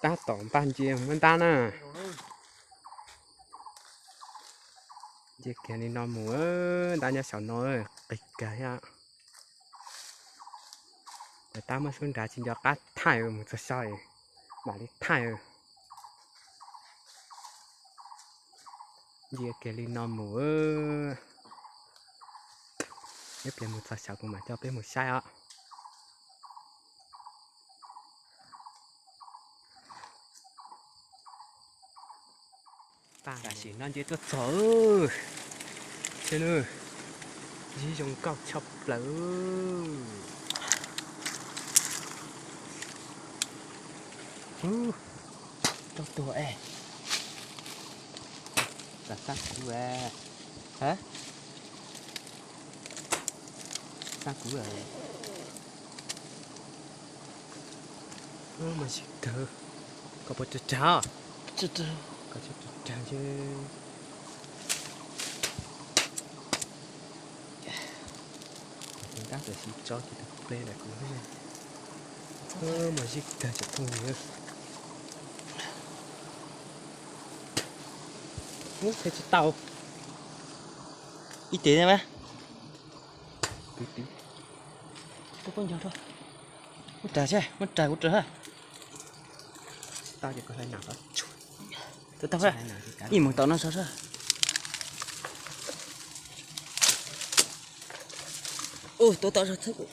Tab tom npaj ntsia muab ntab na. Ntsia kiag li no mus, ntab nyob saum no qis kawg thiab. Tab muab xub nrad tsis nco qab thaij mus txog so mam li thaij. Ntsia kiag li no mus, ib pliag mus txog saum kuv mam coj peb mus saib os. Tam sim no nce tuaj txog, seb na, zib zoo nkauj tshaj plaws. Rau tuag es, tam tab kuv, tab kuv mas zib kawg, koj puas rag rag, koj rag rag. Tab sis tso kiag tus ple lam kuv, mas zib kawg tsoom phooj ywg. Ub, thiaj tsis tau. Ib tes thiab mas. Muab rais seb, muab rais kuv rais. Tau ces koj hlais nam, ib mus tom no so seb. Ub, tuav tom zog txhawb kuv.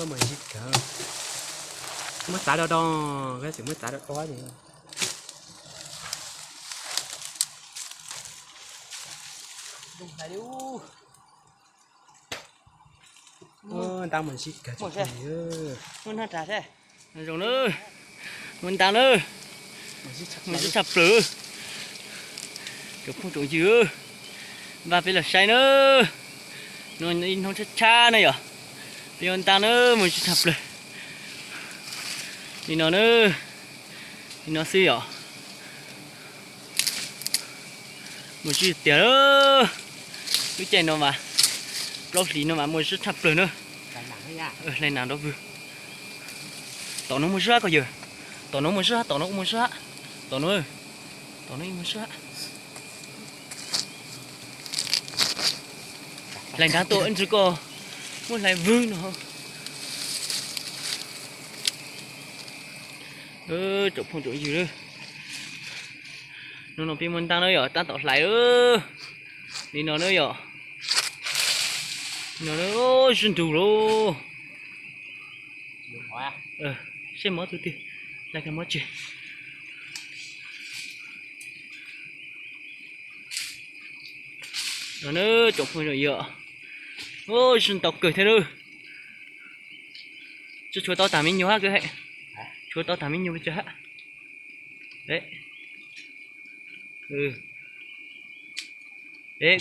Mas zib kawg. Muab txav do do, koj tsis muab txav do do ces. Ntab mas zib kawg. Zoo na, muaj ntab na, mas zib tshaj plaws. Tsoom phooj tsoom ywg, npaj peb los saib na. No ib hnub tshab tshab na yom, peb yuav ntab na, mas zib tshaj plaws. Li no na, li no xwb yom. Mas zib tiag, lub caij no mas, plaub hlis no mas mas zib tshaj plaws na. Hlais nas nrov vwg. Tom no mas zib koj yawg, tom no mas zib, tom no mas zib, tom no, tom no mas zib. Hlais nrad tuaj ib ntsis koj muab hlais vwg no. Tsoom phooj tsoom ywg, no no peb muaj ntab na yom, tab tom hlais li no na yom. No, zib nrug lauj. Seb mob tus twg, hlais kag mob tseg. No na, tsoom phooj ywg, zib ntau kawg thiab na. Tshuav tau tag me nyuag hab, tshuav tau tag me nyuag pes tsawg hab. Kwv them,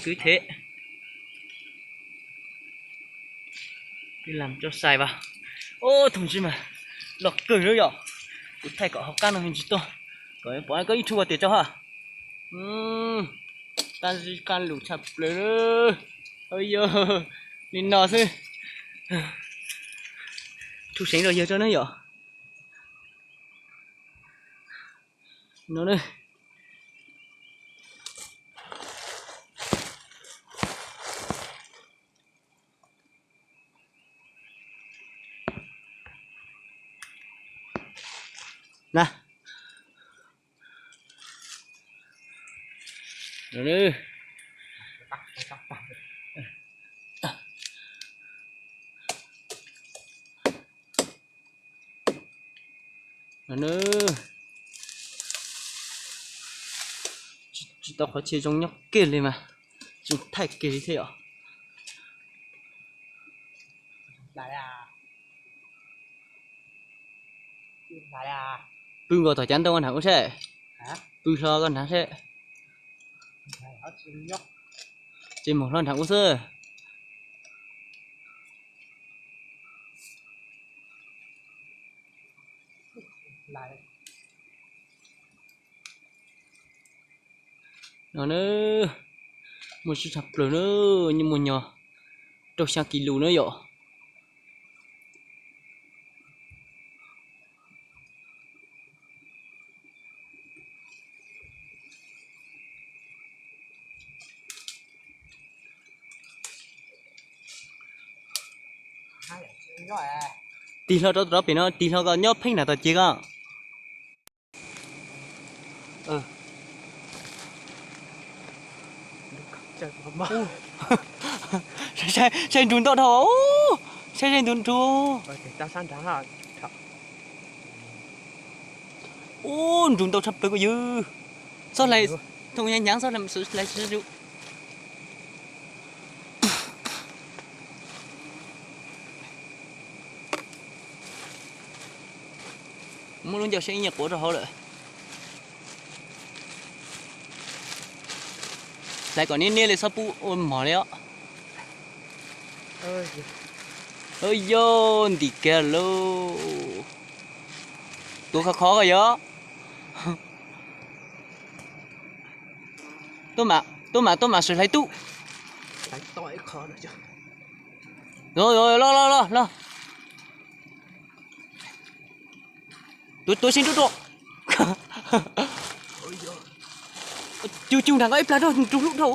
peb lam tso xais vas. Ob tug ntsej mas loj kawg lawm yom. Kuv thaij kom hauv qab no me ntsis tuaj, kom pom koj ib tug ua tias tso hab. Tab sis qab lus tshaj plaws. Yog li no xwb. Tug seev rau yawg tso na yom. No na. Na. No na. No na. Tsis tau qhov chaw zoo nyob kiag li mas, tseem thaij kiag li thiab yom. Pw nkaus tom cav ntoo nrag ub seb. Pw hlo koj nrag seb. Ces mus hlo nrag ub xwb. No na, muaj zib tshaj plaws na, muaj nyog rau xya kis lus na yom. Tig hlo rau rov pem no, tig hlo kom nyob pheej nram tom ces ko. Saib nrug ntau dhau, saib saib nrug nrug. Ub, nrug ntau tshaj plaws koj yawg. Xob hlais, thooj hnyav hnyav xob hlais. Muab lub ncauj saib ib nyuag quav rau hauv lawm. Hlais kom niaj niaj li xob pub ua mog li os. Yog ntim kiag lauj. Tuav khov khov koj yog. Tuaj mam, tuaj mam, tuaj mam sawv hlais tub. Los los los los. Tuav, tuav seb nrub rau. Cug cug nrag nqa ib plag rau nrug hlub dhau.